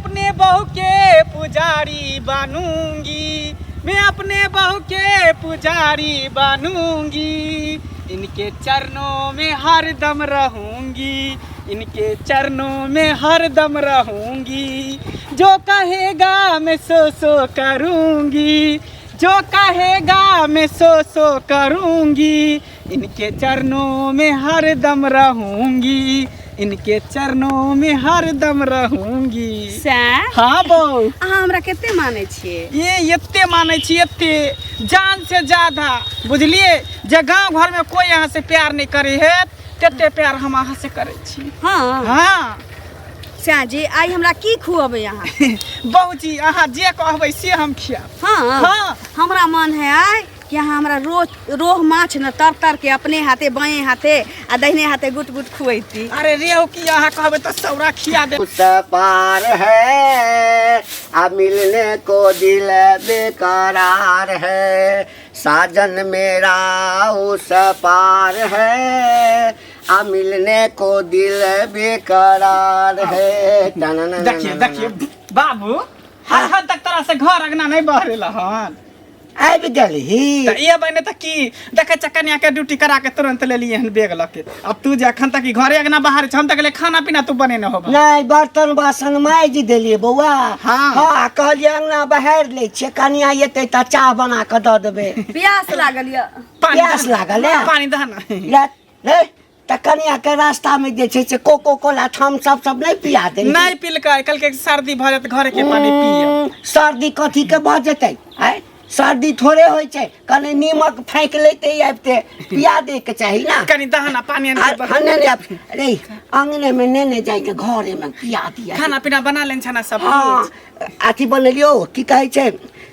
अपने बहू के पुजारी बनूंगी, मैं अपने बहू के पुजारी बनूंगी, इनके चरणों में हर दम रहूंगी, इनके चरणों में हर दम रहूंगी, जो कहेगा मैं सो सो करूंगी, जो कहेगा मैं सो सो करूंगी, इनके चरणों में हर दम रहूंगी, इनके चरणों में हर दम रहूंगी। सैह। हाँ बहू। अहाँ हमरा कते मानै छियै? ये एते मानै छी, एते जान से ज्यादा, बुझलिए? जे गांव घर में कोई अहाँ से प्यार नहीं करे है तेते प्यार हम अहाँ से करे छी। हाँ। हाँ। सैह जी, आइ हमरा की खुअबै अहाँ? बहू जी, अहाँ जे कहबै से हम खियाब। हाँ। हाँ। हमरा मन है आइ कि अहाँ हमरा रोह माछ न तर तर के अपने हाथे बाएं हाथे आ दाहिने हाथे गुट गुट खुएती। अरे रेहू की अहाँ कहबै तऽ सौरा खिया दे। उस पार है आ मिलने को दिल बेकरार है, साजन मेरा उस पार है आ मिलने को दिल बेकरार है। देखिए देखिए बाबू, हर हद तक तरह से घर अंगना नहीं बहरेला हन। आबि गेलही? तऽ ये बने तऽ की देखै छ, कनिया के ड्यूटी करा के तुरंत लेलिए हन बैग लऽ के। अब तू जे अखन तक ई घरे अंगना बाहर छ, हम तक ले खाना पीना तू बनेने होबा। नहि, बर्तन बासन माजि देलियै बौआ। हाँ। हाँ, कहलियै अंगना बहारि लै छियै, कनिया एतै तऽ चाह बना कऽ दऽ देबै। प्यास लागल यऽ। पानी प्यास दह- लागल यऽ? पानी दह ना। ले, ले, तऽ कनिया के रास्ता में जे छै से कोको कोला थम्स अप सब नहि पिया देलकै? नहि पिलकै, कहलकै सर्दी भऽ जायत, घरे के पानी पिय। सर्दी कथी के भऽ जेतै? आँय, सर्दी थोड़े होइ छै, कनि नीमक फाँकि लेतै आबिते, पिया दै के चाही ना। कनि दहना पानी आनि के आ, नहि, नहि, अरे अंगने में नेने जाइके घरे में पिया दिया। खाना पीना बना लेने छना सब? हाँ, अथी बनेलियो, की कहै छै,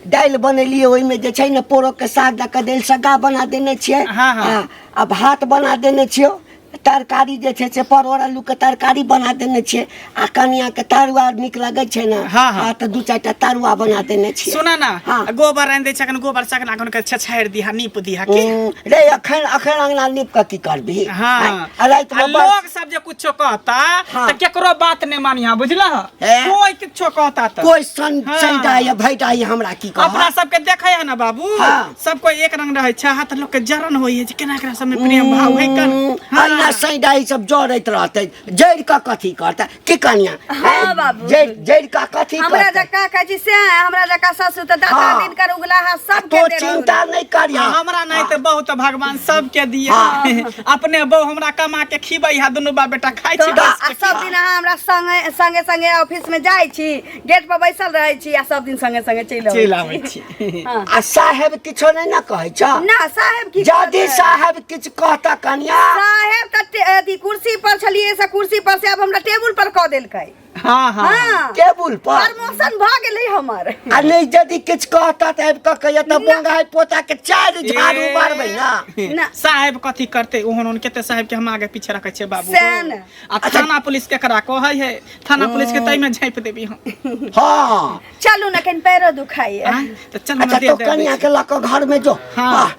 दालि बनेलियै, ओहिमे जे छै ने पोरोके साग दऽ कऽ दालि सग्गा बना देने छियै। हाँ, हाँ। आ भात बना देने छियौ, तरकारी जे छै से परोड़ आलूके तरकारी बना देने छियै, आ कनियाके तरुआ नीक लगै छै ने। हाँ, हाँ। हाँ, तऽ दू चारिटा तरुआ बना देने छियै। सुना ना। हाँ। गोबर आनि दै छै अखन, गोबर से अखन के छछाड़ि दिहा, नीप दिहा की? रे, अखन अखन अंगना नीप कऽ की करबिही? हाँ। आ रातिमे आ बस लोग सब जे कुछो कहता हाँ। तऽ केकरो बात नहि मानिहा, बुझलह? हे? कोई किछो कहता तऽ कोइ सन हाँ। सैडा या भैडा या हमरा की कहत? अपना सबके देखे है ना बाबू? हाँ। सब कोई एक रंग रहे छै, हाथ लोग के जरन होई है जे केना एकरा सब में प्रेम भाव है कन। हाँ। अहिना सैडा ई सब जरैत रहतै, जरि कऽ कथी करतै की कनिया? हाँ, बाबू। जरि जरि कऽ कथी हमरा करतै? जकाँ कहै छी से, हमरा जकाँ ससुर तऽ दाता हाँ। दिन कर उगला हा सबके तो दे रहल। चिंता नहीं करिहा। हमरा नहीं तो बहुत भगवान सबके दिए। हाँ। अपने बहू हमरा कमा के खिबै है, दुनू बाप बेटा खाइ छी। तऽ बस। आ सब दिन अहाँ हमरा संगे संगे संगे ऑफिस में जाइ छी, गेट पर बैसल रहै छी आ सब दिन संगे संगे चलि अबै। चलि आबै छी। हाँ। आ साहेब किछो नहीं ना कहै छ? ना, साहेब की यदि कहतै? साहेब किछु कहता कनिया? साहेब तऽ अथी कुर्सी पर छलियै, से कुर्सी पर से आब हमरा टेबुल पर कऽ देलकै। हाँ, हाँ। हाँ। टेबुल पर प्रमोशन भऽ गेलै हमर। आ नहीं यदि किछु कहता तऽ आबि कऽ कहिया तऽ बोंगाई पोता के चारि झाड़ू ए। मारबै ना। ना। साहेब कथी करते? ओहन ओहन केते साहेब के हम आगे पीछे रखे छियै बाबू। सएह ने। आ थाना पुलिस केकरा कहै है, थाना पुलिस के तै में झाँपि देबी हम। हाँ। चलू ने, कनि पैरो दुखाइए। आँय, तऽ चलू ने। अच्छा दे तो दे कनिया के लऽ कऽ घर में जो। हाँ। हाँ,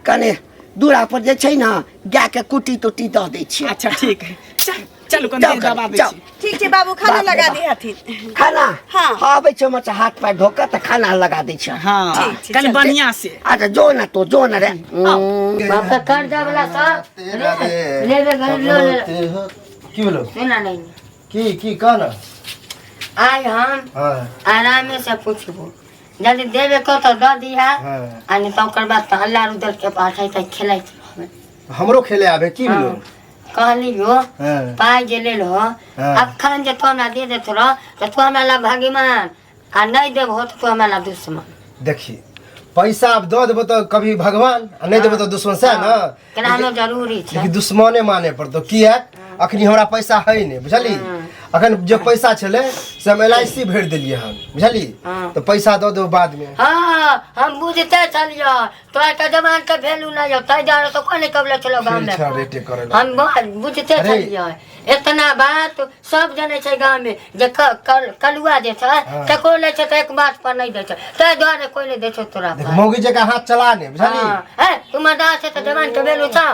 कने दूरा पर जे छै ने गाय के कुटी तुटी दऽ दै छियै। अच्छा ठीक है, चल चलू कनि जाउ देर कनि, दबा दै जाउ। छी। ठीक छै बाबू, खाना बाप रे लगा बाप। दी हथिन। खाना? हाँ। हाँ, आबै छै मचा हाथ पैर धो कऽ तऽ खाना लगा दै छियै। हाँ। ठीक छै, कनि चल। बढ़िया से। अच्छा जो ना, तो जो ना रे। बाप के कर्जा वाला सब लेबे घर लो ले। की भेलो? सुना नहीं। की की कह ना। आइ हम हाँ। आरामे से पूछबो, यदि देबे को तो दऽ दिहा। हाँ। आ नहीं तो ओकर बाद तऽ हल्ला रुदल के पास है तऽ खेलैत रहबै। हमरो खेले आबे की भेलो? कहली हो। हाँ। पाइ जे लेल हो। हाँ। अखन जे तू हमरा दे देत रह तऽ तू हमरा ला भाग्यमान आ नहीं देबहो तऽ तू हमरा ला दुश्मन। देखी, पैसा अब दऽ देबो तऽ कभी भगवान आ नहीं देबो तऽ दुश्मन, सएह ना? करानो जरूरी छै। लेकिन दुश्मने माने पड़तो, किएक अखनी हमरा पैसा है नहीं, बुझली? अखन जे पैसा छलै से हम एल I सी भरि देलियै हन, बुझली? हाँ। तऽ पैसा दऽ देबो बादमे। हाँ, हम बुझते छलियै तोरा के जवान के वैल्यू नहीं हो, ताहि दुआरे तो कोई नहीं कबले छलो गाँव में। फिर छौड़ा रेटे करे हम लगलै। बुझते अरे। छलियै, इतना बात सब जनै छै गाँव में जे कलुआ जे छै हाँ। तको लै छै तऽ एक बात पर नहीं दै छै, ताहि दुआरे कोई नहीं दै छै तोरा देख पाइ। मौगी जकाँ हाथ चला ने, बुझली? हाँ, हे, तू मर्दा छै तऽ जवान के वैल्यू छौ।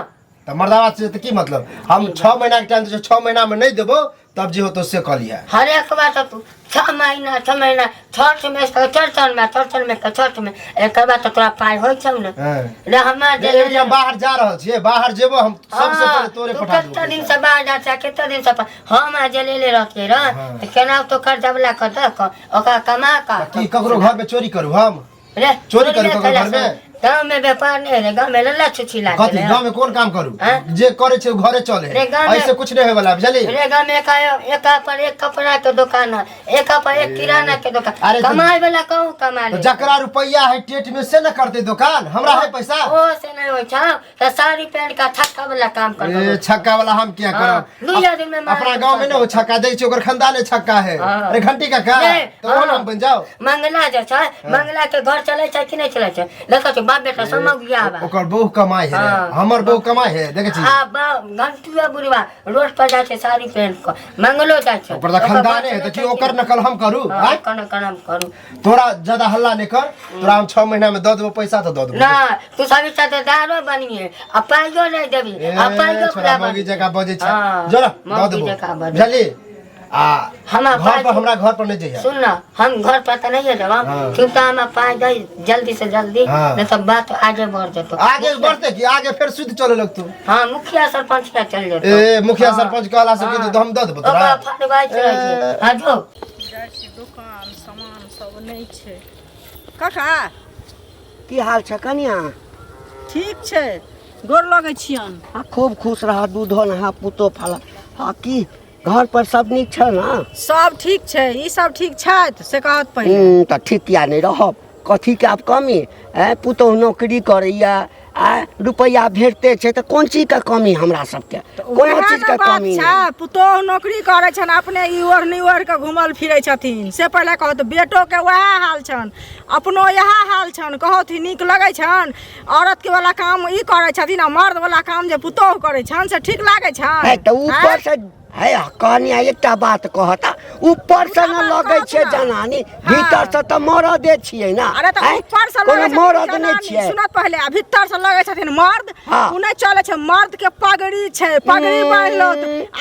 तऽ मर्दावा छै तऽ की मतलब हम 6 महीना के टाइम दै छियौ 6 महीना में नहीं देबो तब जे होतो से कऽ लिहे हर एक बार तो तू 6 महीना 6 महीना छठ में चौरचन में चौरचन में छठ में एक बार तो तोरा पाइ होइ छौ ने। हाँ। रे हमरा जे एक हम बाहर जा रहल छियै, बाहर जेबो हम सबसे पहिले तोरे तू पठा देबो कते दिन पैसा। से बाहर जा छै, कते दिन से हम आ जे लेले रहतियै रह हाँ। तऽ केना तो कर्जा वला के दऽ कऽ ओकरा कमा कऽ की ककरो घर में चोरी करू हम? रे चोरी करू ककरो घर में? गाँव में व्यापार नहीं रे, गाँव में लल्ला छुछी लागे कथी गाँव में कोन काम करू? हाँ? जे करे छै उ घरे चले रे गाँव में- ऐसे कुछ नहीं होय वाला, बुझली? रे गाँव में एक एक पर एक कपड़ा के दुकान है, एक पर एक किराना के दुकान। अरे तो- कमाए वाला कहूँ कमा तो ले। जकरा रुपया है टेट में से न करते दुकान, हमरा है पैसा। ओ से नहीं हो छौ तो साड़ी पहन का छक्का वाला काम कर। ए छक्का वाला हम क्या हाँ, करब? दुइया दिन में मार अपना के गांव में न हो छक्का दै छै, ओकर खानदाने छक्का है। हाँ। अरे घंटी काका नहीं, तो ओहन हाँ। हम बन जाओ। मंगला जे छै, मंगला के घर चले छै कि नहीं चले छै? देखो छै बाप बेटा सब मौगिया बा। ओकर बहू कमाई है। हाँ। हमर बहू कमाई है, देखै छी। आ बा घंटुआ बुढ़वा रोड पर जाइ छै साड़ी पहन के, मंगलो जाइ छै। ओकर तऽ खानदाने है, तऽ की ओकर नकल हम करू? हाँ, आँय? ओकर नकल हम करू? तोरा ज्यादा हल्ला नहीं कर, तोरा हम 6 महीना में दऽ देबो पैसा तऽ दऽ देबो। ना तू सब दारो बनिए आ पाइयो नहीं देबी आ ए, पाइयो छोरा पूरा मौगी बनिहे। जकाँ बजै छै। हाँ, जो ना, दऽ मौगी देबो, जकाँ बजै। बुझली? आ हमरा घर पाइ पर हमरा घर पर नहीं जइहे। सुन ना, हम घर पर तऽ नहीं जेबो। हाँ। तू तऽ हमरा पाइ दे जल्दी से जल्दी। हाँ। नहीं तो बात आगे बढ़ जेतो। आगे बढ़ते की आगे फेर शुद्ध चले लगतौ। हाँ, मुखिया सरपंच के चल जेतो। ए मुखिया हाँ। सरपंच कहला से की हाँ। तो हम दऽ देबो तोरा। ओकरा फटवाइ छै। ए। हाँ जो। जाइ छी दोकान, सामान सब नहि छै काका। की हाल छै कनिया? ठीक छै, गोर लगै छियनि। आ खूब खुश रह, दूधो नहा पुतो फला। हाँ, की घर पर सब नीक छै ने? सब ठीक छै। ई सब ठीक छथि से कहत पहिले। तऽ ठीक किया नहि रहब? कथीके आब कमी? आँय, पुतोहु नौकरी करैया आ रुपैआ भेटते छै तऽ कोन चीजके कमी हमरा सबके? कोनो उएह ने चीजके बात कमी छै। नहि। पुतोहु नौकरी करै छनि, अपने ई ओढ़नी ओढ़ि कऽ घुमल फिरै छथिन से पहिले कहत। बेटोके वएह हाल छनि, अपनो इएह हाल छनि। कहथि नीक लगै छनि? औरतके वाला काम ई करै छथिन आ मर्द वाला काम जे पुतोहु करै छनि से ठीक लागै छनि? है तऽ ऊपर से है कनिया, एकटा बात कहता, ऊपर से न बात लगै कहत छै ने। जनानी, भीतर से तऽ मरदे छियै ने। अरे तऽ आँय? ऊपर से कोनो लगै छथिन मरद नहि जनानी, छियै। सुनत पहिले, आ भीतर से लगै छथिन मर्द। हाँ। ओ नहि चलै छै। मर्द के पगड़ी छै, पगड़ी बान्हि लो,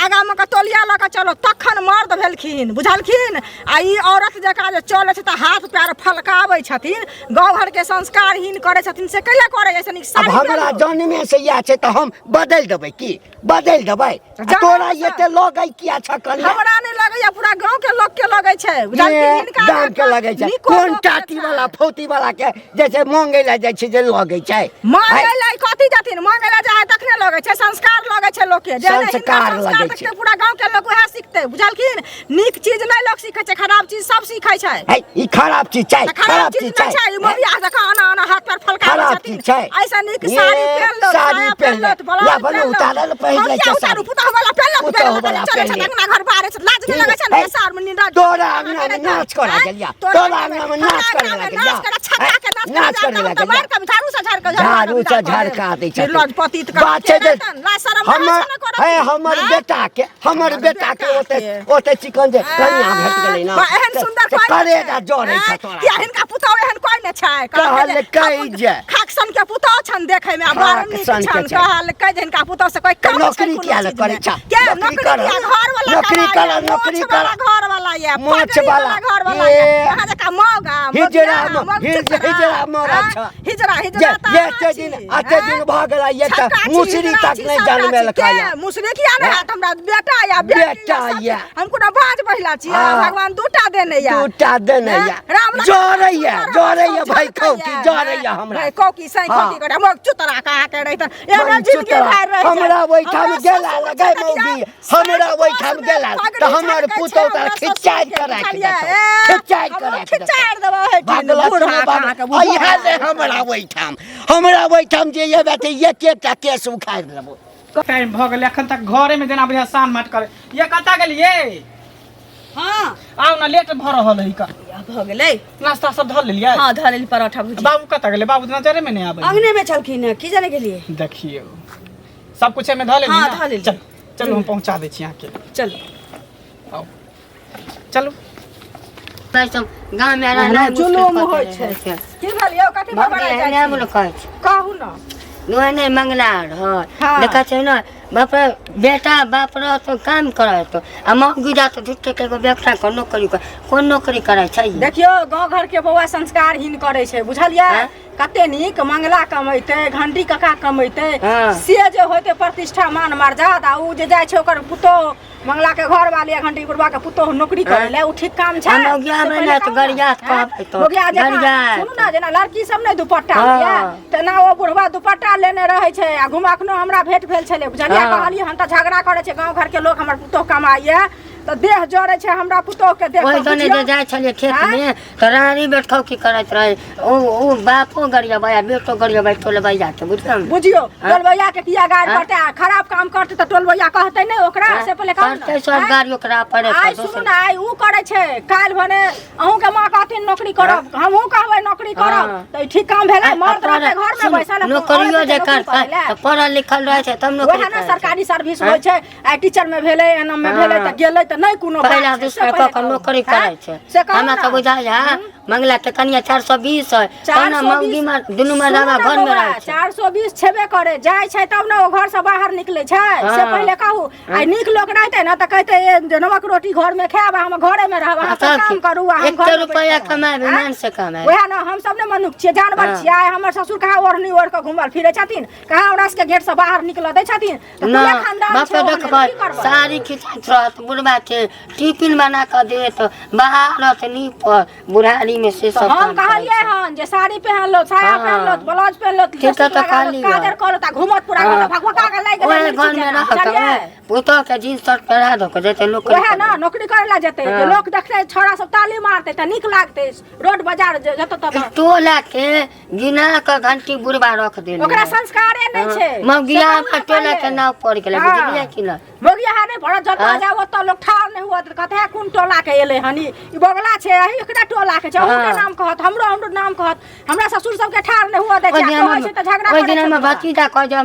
आगा मे के तौलिया लऽ के चलो, तखन मर्द भेलखिन, बुझलखिन? आ ई औरत जकाँ जे चलै छै तऽ हाथ पैर फलकाबै छथिन, गाँव घर के संस्कारहीन करै छथिन, से कैला करै? ऐसे नीक आब साड़ी हमरा पहिरू। जन्मे से इएह छै तऽ हम बदलि देबै? की बदलि देबै? आ जन्मे तोरा से- एते लगै किया छ कनिया? हमरा नहि लगैया, पूरा गाँव के लोक के लगै छै, बुझलखिन? ये हिनका दाम के जकाँ लगै छै। नीको कोन लोक के टाटी छै। वाला फौती वाला के जैसे मांगे लए जाइ छै जे लगै छै। मांगे लए कथी जाथिन? मांगे लए जाइ तखने लगै छै? संस्कार लगै छै लोकके जे नहि हिनका संस्कार संस्कार लगै देखतै छै। पूरा गाँव के लोक उएह सिखतै, बुझलखिन? नीक चीज नहि लोक सीखै छै, खराब चीज सब सीखै छै। है, ई खराब चीज छै। तऽ खराब चीज नहि छै ई मोबिया जकाँ आना आना हाथ पर फलकाबै खराब छथिन। चीज छै। ऐसा नीक ये साड़ी पहिन लो, साड़ी साया पहिन पहिन ले। लो, ब्लाउज या भने पहिन लो। उतारल पहिन हम लै किया छै उतारू? साड़ी। पुतहु वाला पहिन लो, पुतहु वाला चलै छै पहिन ले। अंगना घर बाहरे छै, लाज नहि लगै छै है, ने सार में निंदा तोरा अंगना में नाच करा गेलिया, तोरा अंगना में नाच करे लागल, नाच करे, छक्का के नाच नाच करे लागल। मार के झाड़ू से झाड़ के झाड़ू से झड़का दै छै। निर्लज पतित के बात छै जे लाज शरम हमर है हमर बेटा के, हमर हमर बेटा के बेटा ओते के। ओते चिकन जे कनिया भेट गेलै ना बा, एहन से- सुंदर से कोइ नहि करेजा छै। जरै छै आँय, तोरा। किया हिनका पुतहु एहन कोइ नहि छै? कहल कहै जे। खाक सन के पुतहु छन देखै मे आ बड़ खाक नीक सन के छन। छै। कहल कहै जे हिनका पुतहु से कोइ तऽ कम छै नौकरी कोनो किया ने चीज करै मे। छा? के नौकरी नौकरी कर। किया? घर वाला नौकरी कमाइ कर, या, नौकरी मोछ कर। वाला घर वाला या, मोछ पगड़ी वाला। वाला घर वाला ये। या, अहाँ जकाँ मौगा, हिजड़ा मौगिया, म- मौग हिज- चुतरा, हिजड़ा मरद आँय? छ। हिजड़ा जे हिजड़ा तऽ जे अहाँ एते छी, दिन एते आँय? दिन भऽ गेलै ये तऽ छक्का छी, मुसरी हिजड़ा तक छी, नहि सबटा छी। जनमेलकै के? या। मुसरी किया नहि हैत? हमरा बेटा या बेटी या, बेटा सब या। हम कोनो बाज महिला छी? हाँ। भगवान दूटा देने या। दूटा देने हैं? या। राम लखन जरैया सुन्दर जरैया सब भाई झलकैया, कौकी जरैया हैं? हमरा। भाई कौकी सही हाँ। कौकी करे हम चुतरा कहा के रहितन एना मन जिंदगी चुतरा। भर रहि हमरा ओहिठाम हमरा गेला ससुर लगै छथि मौगी, या, हमरा सात ओहिठाम कोस मे गेला पगड़ी तऽ हमर झलकै छै, पुतहु तऽ हमरा खिचाइ ससुरके, कऽ राखि बुझलियै? देतौ, ए, खिचाइ कऽ हमरो राखि देतौ। खिचाइ देबो हेथिन, भागला बूढ़ा सुने कहाँ के बाबू, बूढ़ा। इएह ले हमरा ओहिठाम, हमरा ओहिठाम जे एबै तऽ एक एकटा केस उखाड़ि लेबो। टाइम भऽ गेलै, एखन तक घरे में जेना बुझाय सान माट करे ये। कतऽ गेलियै? हाँ। आउ ने, लेट भऽ रहल है का। भऽ गेलै। नाश्ता सब धऽ लेलियै? हाँ, धऽ लेली परोठा भुजिया। बाबू कतऽ गेलै? बाबू नजरे में नहि आबै। अंगने में छलखिन हँ, की जाने गेलियै। देखियौ, सब कुछ एहिमे धऽ लेली हाँ, ने? धऽ लेली। चलू चलू, हम पहुँचा दै छी अहाँके। चल। आउ, चलू। गाँव में रहनाइ मुश्किल जुलुम कऽ होइ देने छै। छै। की भेल यौ? कथी पर भौजी, बड़ाइ एहने जाइ हम छी? कहै छी। कहू ने। ओहने मंगला रहत। हाँ। देखै छै ने बाप रे, बेटा बाप रहत तऽ काम करत आ मौगी जात झूठे के एगो बेटा के नौकरी कर, कोन नौकरी करै छै? देखियौ गाँव घर के बौआ संस्कारहीन करै छै, बुझलियै? हाँ। कते नीक मंगला कमेतै, घंटी कका कमेतै, हाँ। से जे होइतै प्रतिष्ठा मान मर्यादा, उ जे जाइ छै ओकर पुतोह मंगला के घर वाली आ घंटी बुढ़वा के पुतोह नौकरी करै ले, उ ठीक काम छै? आ मौगिया से मे पहिले ने तऽ कहू ना। गरियात हाँ? कहबै तऽ, मौगिया जेना गरियात। सुनू ना, जेना लड़की सब नहि दुपट्टा हाँ। लैए तेना ओ बुढ़वा दुपट्टा लेने रहै छै। आ घुमा अखनो हमरा भेंट भेल छलै, बुझलियै? हाँ। कहलियै हम तऽ झगड़ा करै छै गाँव घर के लोक, हमर पुतोह कमाइए तऽ देह जरै छै हमरा पुतोह के देख ओहि कऽ, दने बुझियौ। जे जाइ छलियै खेत आँय? मे तऽ रानी बैठौकी करैत रहै, ओ बापो गरियबै आ बेटो गरियबै टोलबैया के, बुझलहुँ? बुझियौ आँय? टोलबैया के किया गारि आँय? पड़तै? आ खराब काम करतै तऽ टोलबैया कहतै नहि ओकरा? आँय? से पहिले कहू ने। करतै सब आँय? गारि ओकरा पड़े। आइ सुनू ने, आइ उ करै छै, काल्हि भने अहूँके माँ कहथिन नौकरी करब, हमहूँ कहबै नौकरी करब, हाँ। तऽ ई ठीक काम भेलै? मर्द रहतै घरमे बैसल, नौकरियो औरत जे जेतै नौकरी करतै करै लए। तऽ पढ़ल लिखल रहै छै तब नौकरी वएह ने करै छै। सरकारी सर्विस आँय? होइ छै, आइ टीचर में भेलै, एन में भेलै तऽ हाँ। गेलै तऽ नहि कोनो बात पहिला छै, से दूसरा पहिले कऽ कऽ कहू। नौकरी आँय? करै छै। से कहू हमरा ने। तऽ बुझाइ है मंगला के कनिया 420 है, चार तब सौ ने मौगी बीस मार दुनू मर्दाबा सुनू ने घर में बौआ, रहै छै। 420 छेबे करे, जाइ छै तब ने ओ घर से बाहर निकले छै, से हाँ। पहिले कहू। आइ नीक लोक रहतै ने तऽ कहतै ए, जे नमक रोटी घर में खायब आ हम घरे में रहब, अहाँ सब तब काम की? करू आ हम एते घर में रुपैआ बैठल रहब। कमायब, आँय? ईमान से कमायब। वएह ने, हम सब ने मनुख छियै, जानवर हाँ। छियै? आइ हमर ससुर कहाँ ओढ़नी ओढ़ कऽ घुमल फिरै छथिन? कहाँ हमरा सबके गेट से बाहर निकलऽ दै छथिन? तऽ ना कुले खानदान बाप छै रे, ओहने, देखबै की करबै? साड़ी खिचाइत रहत बुढ़बा के, टिफिन बना कऽ देत, बाहरत नीपत बुढ़ारी में से तऽ सब हम काम करै कहलियै छै। हन जे साड़ी पहनलो, साया हाँ। पहनलो, ब्लाउज पहनलो, ठीक है, लिपस्टिक तऽ लगा लो, कहलियै। काजर कऽ लो, तऽ घूमत पूरा हाँ। घर भगभगा के लागि गेलै ओहे मिर्ची घर में जेना, रहत बुझलियै? पुतोह के जींस शर्ट पहिरा दऽ के जेतै नौकरी वएह करै। ने नौकरी करै लए जेतै जे हाँ। लोक देखतै, छौड़ा सब ताली मारतै तऽ नीक लागतै, रोड बाजार जे जतऽ ई ततऽ। टोला के गिना कऽ घंटी बुढ़बा रख देने ओकरा है। संस्कारे नहि छै, से मौगिया कहू ने टोला के पहिले। नाव पड़ गेलै, हाँ। बुझलियै कि नहि? मौगिया नहि पड़त, जतऽ हाँ। जाउ ओतऽ लोक ठाढ़ नहि हुअत, कहतै हे कोन टोला के एलै हन, ई ई बगला छै, एही एकरा टोला के छै, अहूँके हाँ। नाम कहत, हमरो हमरो नाम कहत, हमरा ससुर सबके ठाढ़ नहि हुअ दै ओहि छै, आ दिन कहै छै तऽ झगड़ा ओहि करै दिन छै हमर बुढ़बा। भतीजा कह जे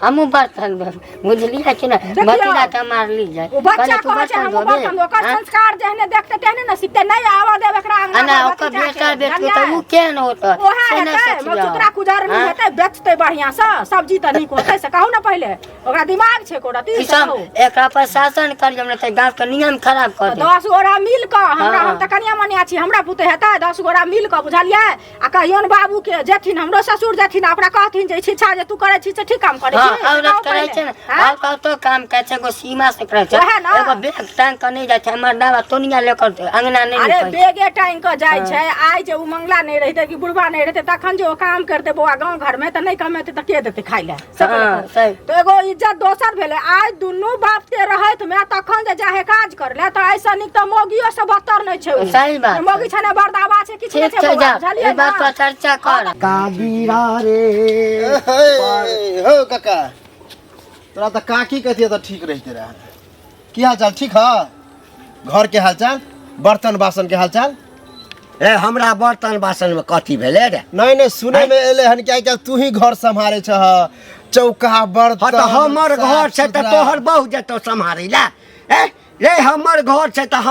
हमहूँ बर्तन धोब, बुझलियै कि नहि? देखियौ। भतीजा के मारली जाय, ओ बच्चा कहलियै, तू कहै छै बर्तन हमहूँ धोबे? बर्तन धो, ओकर आँय? संस्कार जेहने देखतै तेहने ने सिखतै, नहि आबऽ देब एकरा आ अङ्गना ना हमर ओकर भतीजाके, बेटा बेटी तऽ बुझलियै? उ केहन होतै ओएह से नहि हेतै सोचियौ। मलचुतरा कुजरनी आँय? हेतै, बेचतै बढ़िआँसँ सब्जी तऽ नीक होतै, से कहू ने पहिले, ओकरा दिमाग छै एको रत्ती? ई से सब कहू। एकरा पर शासन करियौ नहि तऽ गाँव के नियम खराब कऽ देत। 10 गोरा मिल कऽ हमरा, हाँ। हम तऽ कनिया मनिया छी, हमरा पुते हेतै? 10 गोरा मिल कऽ, बुझलियै? आ कहियौन बाबू के, जेथिन हमरो ससुर जेथिन आ ओकरा कहथिन जे ई शिक्षा जे तू करै छी से ठीक काम करै हाँ, छी? से औरत कहू करै पहिले। छै ने, आँय? औरत तो काम करै छै, एगो सीमा से करै छै, ओएह ने। एगो बैग टांग कऽ नहि जाइ छै, मर्दाबा तोनिया लऽ कऽ अंगना नहि अरे निकलै छै। बेगे टांगि कऽ जाइ हाँ। छै। आइ जे उ मंगला नहि रहितै कि बुढ़बा नहि रहितै तखन जे ओ काम करतै बौआ गाँव घरमे तऽ नहि कमेतै तऽ के देतै खाइ लए? से पहिले हाँ, कहू। सही। तऽ एगो इज्जत दोसर भेलै। आइ दुनू बाप के रहैत मे तखन जे जाहे काज करले तऽ ऐसे नीक तऽ मौगियो से बदतर नहि छै उ। सही बात छै। मौगी छने बर्दावा छै, किछु नहि ठीक छै छै, बौआ, जा बुझलियै ई बात ने? पर चर्चा कर। काबीरा रे। हे हो काका, तोरा तऽ काकी कहतियै तऽ ठीक रहिते रहे। की हालचाल? ठीक है? घर के हालचाल, बर्तन बासन के हालचाल? ए, हमरा बर्तन बासन में कथी भेलै रे? नहीं नहीं, सुने में एले हन कि आइ काल्हि तू ही घर सम्हारे छह, चौका बर्तन। हाँ तऽ हमर साफ घर छै तऽ सुथरा। तोहर बहु जेतौ सम्हारै लए? ए रे, हमर घर छै तऽ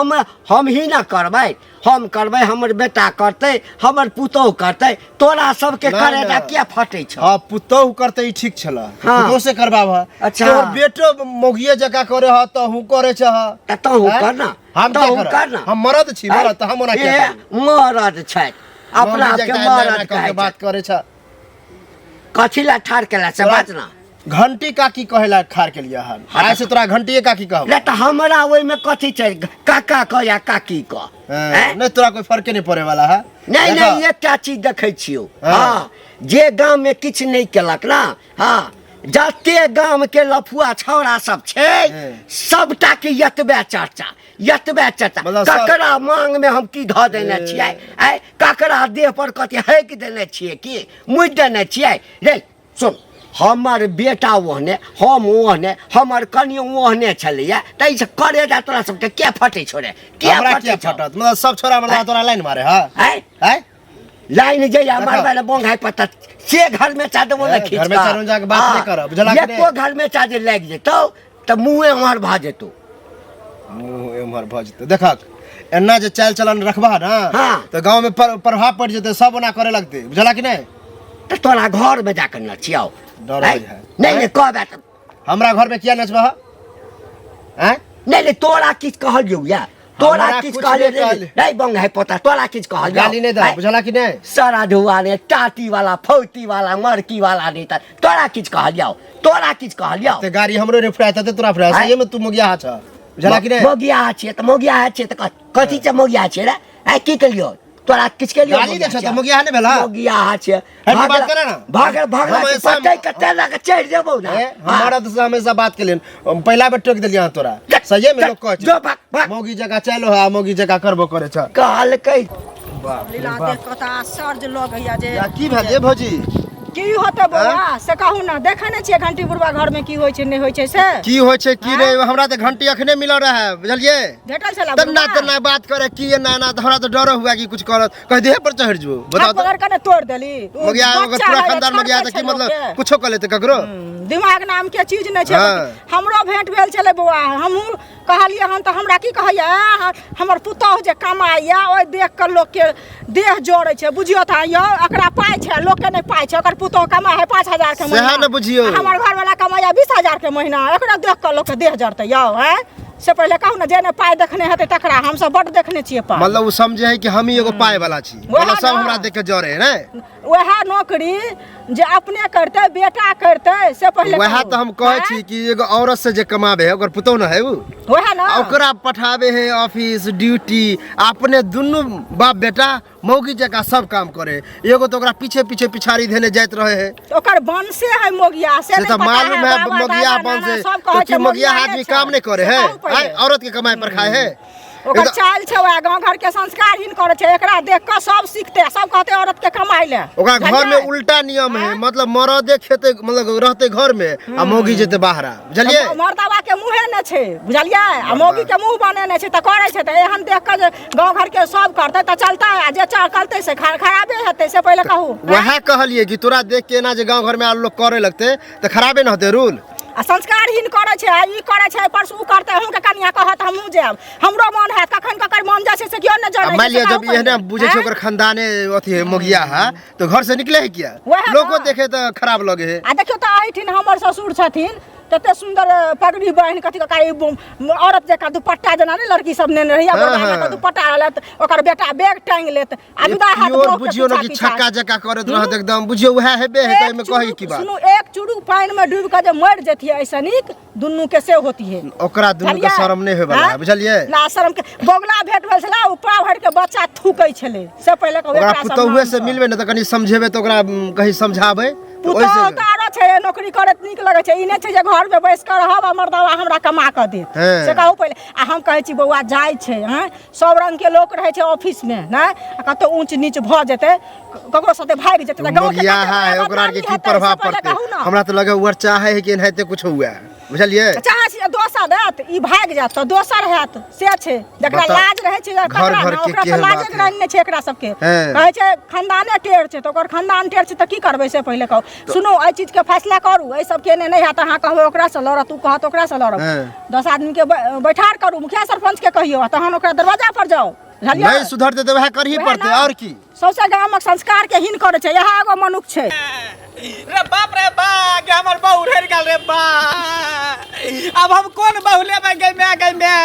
हम ही ने करबै, हम करबै, हमर बेटा करतै, हमर पुतोहु करतै, तोरा सबके नहि, करे नहि। किया फटै छौ? हाँ, पुतोहु करतै ई ठीक छल। हाँ। पुतोहु से करबाब। अच्छा। तोहर बेटो मौगिए जकाँ करे ह तऽ हूँ करे छह। तऽ तहूँ आँय? कर ना। हम तहूँ क्या करब? कर ना। हम मरद छी, मरद तऽ हम ओना किया ए, करब? मरद छथि, अपना मौगी आपके जकाँ एना एना मरद कऽ के कहै बात छै। करे छ। कथी लए ठाढ़ केला से बात ना। घंटी काकी कहे ला खार के लिए हन, आइ से तोरा घंटिए काकी कहब। ले तऽ हमरा ओहिमे कथी छै, काका कह या काकी कह? हाँ, आँय? नहीं तोरा कोई फर्क नहीं पड़े वाला है। नहीं। देखा। नहीं, एकटा चीज देखै छियौ। हाँ। हाँ, जे गाममे किछु नहि केलक ना, हाँ, जते गामके लफुआ छौड़ा सब छै हँ। सबटा के एतबे चर्चा, एतबे चर्चा। मतलब सब- ककरा मांग में हम की धऽ देने छियै? आँय, ककरा देह पर कथी हकि देने छियै की मुड़ि देने छियै? रे सुन, हमर बेटा ओहने, हम ओहने, हमर कनियो ओहने छलैया, ताहिसँ करे जा तोरा सबके किया फटै छौ रे? किया हमरा फटै किया छौ? फटत? मतलब सब छोरा मर्दा तोरा लाइन मारे हा? आँय? आँय? लाइन जे या देखा। मारबै ले बोंघाइ पत्ता से घर में चा देबो ने ए, खींच घर में कऽ। चारू जाके बात नहि करब, बुझलक हाँ, ने? एको घर में चार्ज लागि जेतौ तऽ मुँहे उम्हर भऽ जेतौ। मुँह एम्हर भऽ जेतौ। देखक, एना जे चालि चलन रखबह ने हाँ। तऽ गाँव में प्रभाव पड़ि जेतै, सब ओना करे लगतै, बुझलक कि नहि? तऽ तोरा घर में जाके नचियाओ। डर आँय? होइ है। नहि नहि कहबे तऽ हमरा घर में किया नचबह आँय नहि नहि तोरा किछु कहलियौ या तोरा हमरा किछु कुछ कहलियौ नहि कहलियौ। नहि बंग है पोता तोरा किछु कहलियौ गाली नहीं दे आँय? बुझला कि नहीं सराधुआ ने टाटी वाला फौती वाला मरकी वाला नहीं त तोरा किछु कहलियौ तोरा किछु कहलियौ ते गाड़ी हमरो रे फुराय ते तोरा फुराय आँय? सही में तू मोगिया छ बुझला कि नहीं मोगिया छियै तऽ मोगिया छियै तऽ कथी छै मोगिया छियै रे आँय की केलियौ तोरा किछु केलियौ गाली दे छ तऽ मोगिया नहि भेला मोगिया छियै हट के बात करे ना। भागल भागल हम ऐसा- पटै के तेला के चढ़ि जेबौ ना ए, हम मरद से हमेशा बात के लिए पहला बेर टोक देलियै अहाँ तोरा सही में लोग कहै जो छै भाग भाग मौगी जकाँ चलो है मौगी जकाँ करबो करे छ कहलकै बाप रे लीला बाप। देख कऽ तऽ आश्चर्य लगैया जे या की भेल ये भौजी की होतै बौआ से कहू ने देखै नहि छियै घंटी बुढ़वा घरमे की होइ छै नहि होइ छै से की होइ छै की नहि हमरा तऽ घंटी अखने मिलल रहे बुझलियै भेटल छला तना तना बात करे की एना एना तऽ हमरा तऽ डर हुआ कि कुछ करत कह देह पर चढ़ जो बताओ हाथ तऽ पकड़ के ने तोड़ देली उ मगिया ओकर बच्चा पूरा है, खानदान मगिया छोड़ते तऽ की छै मतलब लोकके। कुछो कऽ लेतै ककरो दिमाग नाम के चीज नहि छै हाँ। हमरो भेंट भेल छलै बौआ हमहूँ कहलियै हन तऽ हमरा की कहैया हमर पुतहु जे कमाइया ओहि देख कऽ लोकके देह जड़ै छै बुझियौ तऽ यौ एकरा पाइ छै लोकके नहि पाइ छै ओकर पुतहु कमाइ है 5000 के सएह महीना ने बुझियौ। आ हमर घरवाला कमाइया 20,000 के महीना एकरा देख कऽ लोकके देह जड़तै यौ आँय से पहिले कहू ने जे नहि पाइ देखने हेतै तकरा हमसब बड्ड देखने छियै पाइ मतलब ओ समझे है कि हम ही एगो पाय वाला छी वएह मतलब सब ना। हमरा देख के जरे है ने वएह नौकरी जे अपने करतै बेटा करतै से पहिले वएह कहू। तऽ हम कहै छी कि एगो औरत से जे कमाबे है ओकर पुतोह न है उ वएह ना आ ओकरा पठाबे है ऑफिस ड्यूटी अपने दुनू बाप बेटा मौगी जकाँ सब काम करे एगो तऽ ओकरा पीछे पीछे पिछाड़ी धेने जाइत रहे है तऽ ओकर वंशे है मोगिया से से नहि तऽ पता मालूम है बाबा, मोगिया दादा, वंश नाना है सब तो कहै की छै मोगिया मोगियाहे आदमी छै। काम नहि करे से है कहू पहिले। आँय, औरत के कमाई पर खाए है ओकर एकदम- चाल छै वएह गाँव घर के संस्कारहीन करै छै एकरा देख कऽ सब सीखते सब कहते औरत के कमाइ ले ओकरा घर में बुझलियै? उल्टा नियम है मतलब मरदे खेते मतलब रहते घर में आ मौगी जेते बाहरा बुझलियै तऽ मर्दाबा के मुँहे नहि छै बुझलियै आ मौगी के मुँह बनेने छै तऽ करै छै तऽ एहन देख कऽ जे गाँव घर के सब करतै तऽ चलतै आ जे करतै से खराबे हेतै से पहिले कहू वएह कहलियै कि तोरा देख के एना जे गाँव घर में आर लोग करे लगते तऽ खराबे न होते रूल आ संस्कारहीन करै छै आ ई करै छै परसू उ करतै अहूँके कनिया कहत हमहूँ जायब हमरो मन हैत कखन ककर मन जाइ छै से केओ नहि आ जानै मान छै लिअ से जब कहू एहने पहिले। बुझै छै आँय? ओकर खानदाने अथी है मोगिया है तऽ घर से निकले है किया वएह लोको ना। देखे तऽ खराब लगे है आ देखियौ तऽ एहिठिन हमर ससुर छथिन तते सुन्दर पगड़ी बान्हि कथी कऽ औरत जकाँ दुपट्टा जेना ने लड़की सब नेने रहैया हाँ, बड़का हाँ। बड़का दुपट्टा लेत ओकर बेटा बैग टांगि लेत आ विदा हैत प्योर बौह के बुझियौ ने पीछा कि पीछा। छक्का जकाँ करैत रहत एकदम बुझियौ वएह हेबे है तऽ एहिमे कहै की बात सुनू एक चुड़ू पानि में डूबि कऽ जे मरि जेतियै ऐसे नीक दुनू के से होतियै ओकरा दुनू के बुझलियै? शरम नहि होय वाला है हाँ? बुझलियै ना शरम के बगुला भेट भेल छलै ओ पाव भरि के बच्चा थूकै छलै से पहिले कहू ओकरा एकरा सब पुतहुए से नामसँ। मिलबै ने तऽ कनि समझेबै तऽ ओकरा कहीं समझाबै तऽ पुतहु ओहिसँ तऽ आरो छै नौकरी करैत नीक लगै छै ई नहि छै जे घरमे बैस कऽ रहब आ मर्दावा हमरा कमा कऽ देत हँ। से कहू पहिले आ हम कहै छी बौआ जाइ छै हँ सब रंग के लोक रहै छै ऑफिसमे नहि आ कतौ ऊँच नीच भऽ जेतै ककरो साथे भागि जेतै तऽ गाँवके मोगिया कते है बड़ा ओकरा आरके बदनामी की हेतै, प्रभाव से पहिले पड़तै कहू ने। हमरा तऽ लगे उर चाहे है कि एनाहिते कुछ हुए बुझलियै चाहै छी जे दोसर हैत ई भागि जायत तऽ दोसर हैत से छै जकरा बताउ, लाज रहै छै घर तकरा घर ने के ओकरा तऽ केहन लाजे बात है। ग्रहण नहि छै एकरा सबके हैं। कहै छै खानदाने टेढ़ छै तऽ ओकर खानदान टेढ़ छै तऽ की करबै से पहिले कहू सुनू एहि चीजके फैसला करू एहि सबके एने नहि हैत अहाँ कहबै ओकरासँ लड़त ओ कहत ओकरासँ लड़ब हैं। 10 आदमीके बैठार करू मुखिया सरपञ्चके कहियौ आ तहन ओकरा दरवाजा पर जाउ बुझलियै नहि सुधरतै तऽ वएह करही वएह पड़तै ने। आओर की सौंसे गामक संस्कार के हीन करै छै इएह एगो मनुख छै रे बाप रे बा गे हमर बहू उड़ि गेल रे बा अब हम कोन बहू लेबै गे मैं गे मैं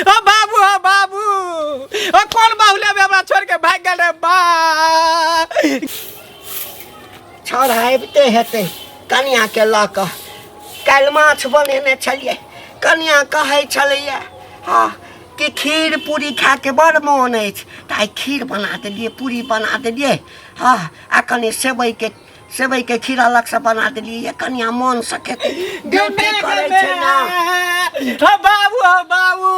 ओ बाबू ओ बाबू ओ कोन बहू लेबै हमरा छोड़ के भागि गेल रे बा छौड़ा आबिते हेतै कनियाँके लऽ कऽ काल्हि माछ बनेने छलियै कनियाँ कहै छलैए हँ कि खीर पूरी खायके बड़ मोन अछि तऽ आइ खीर बना देलियै पूरी बना देलियै हँ आ कनि सेवइके सेवइके खीर अलगसँ बना देलियै कनियाँ मोनसँ खेतै ड्यूटी करै छै ने ओ बाबू ओ बाबू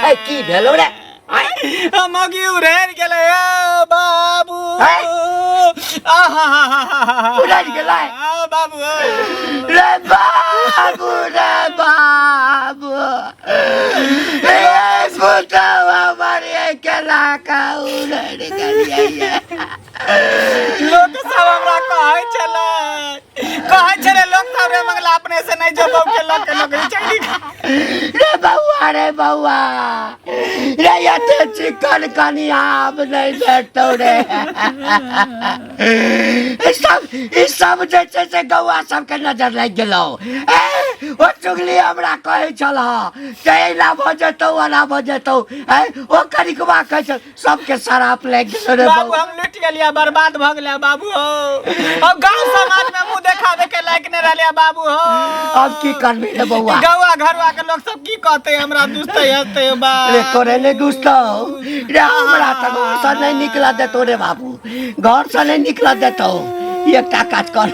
ए की भेलौ रे आँय? मौगी उड़ैर गेलै ओ बाबू आँय? उड़ैर गेलै? आ बाबू रे बाबू रे बाबू रे पुतवा मरे केला का उड़ैर गेलियै लोक सब हमरा कहै छलै कहै छलै लोक सब रे मंगला अपने से नहीं जो बहू के लग के नौकरी चाकरी रे बौआ, रे बौआ रे, एते चिकन कनिया आब नहि भेटतौ रे। ई सब, ई सब जे छै से गौआ सबके नजर लागि गेलौ। ए ओ चुगली हमरा कहै छल जे एना भऽ जेतौ, ओना भऽ जेतौ। ए ओ कनिकबा कहै छल, सबके शराप लागि गेलौ रे। बाबू, हम लुटि गेलियै, बर्बाद भऽ गेलियै बाबू हो। अब गांव समाज में मुंह देखावे के लायक नहीं रहलियै बाबू हो। अब की करबी रे बौआ? गौआ घरवा के लोग सब की कहते हमरा, दुसते हंसते बा। रे तोरे नहीं दुसतौ रे, हमरा तऽ घरसँ नहि निकलऽ देतौ रे बाबू, घरसँ नहि निकलऽ देतौ। एकटा काज कर,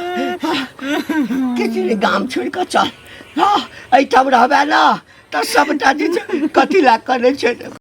किछु नहि, गाम छोड़ि कऽ चल। हँ, एहिठाम रहबै ने तऽ सबटा जे छै कथी लए करै छै।